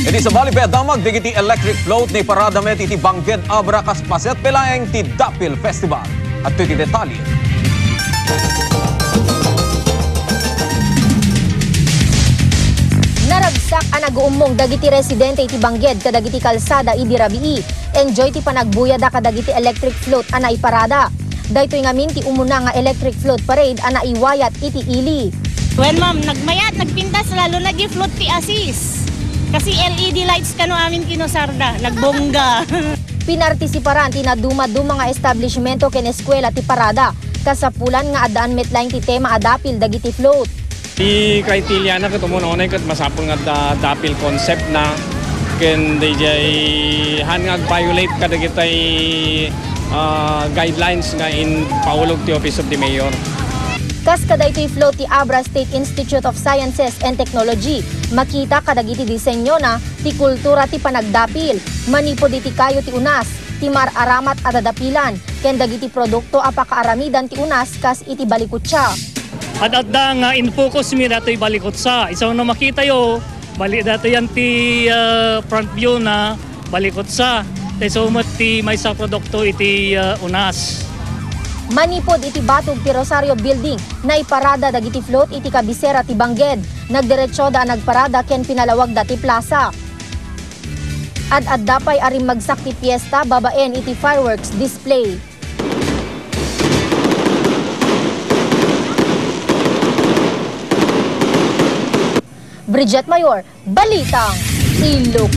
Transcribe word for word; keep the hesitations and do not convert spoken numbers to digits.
Iti sabali pay a damag dagiti electric float naiparada met iti Bangged Abra kas paset pay laeng ti Dapil Festival. Adtoy ti detalye. Naragsak a naguummong dagiti residente iti Bangged kadagiti kalsada idi rabii. Enjoy ti panagbuyada kadagiti electric float a naiparada. Daytoy ngamin ti umuna nga electric float parade a naiwayat iti ili. Wen, ma'am, nagmayat, nagpintas, lalo na di float ti Asis. Kasi L E D lights kano amin kinusarda, nagbongga. Pinartisiparan ti nadumaduma nga establishmento ken eskuela ti parada. Kasapulan nga addaan met laeng ti tema a dapil dagiti float. Ti criteria na ket umuna unay ket masapul nga da-, dapil concept na ken daydiay han nga ag-violate kadagitay, ah, guidelines nga impaulog ti Office of the Mayor. Kas kadaytoy float ti Abra State Institute of Sciences and Technology, makita kadagiti disenyona ti kultura ti panagdapil, manipud iti kayo ti unas, ti mar-aramat a dadapilan, ken dagiti produkto a pakaaramidan ti unas kas iti balikutsa. Ad-adda nga in focus mi datoy balikutsa. Isu no makitayo, bali datoy yan ti, ah, front view na balikutsa. Tay isu met ti maysa produkto iti, ah, unas. Manipud iti batog ti Rosario Building, naiparada dagiti float iti kabisera ti Bangged. Nagdiretsoda a nagparada ken pinalawagda ti plasa. Ad-adda pay a rimmagsak ti piesta babaen iti fireworks display. Bridget Mayor, Balitang Ilocano.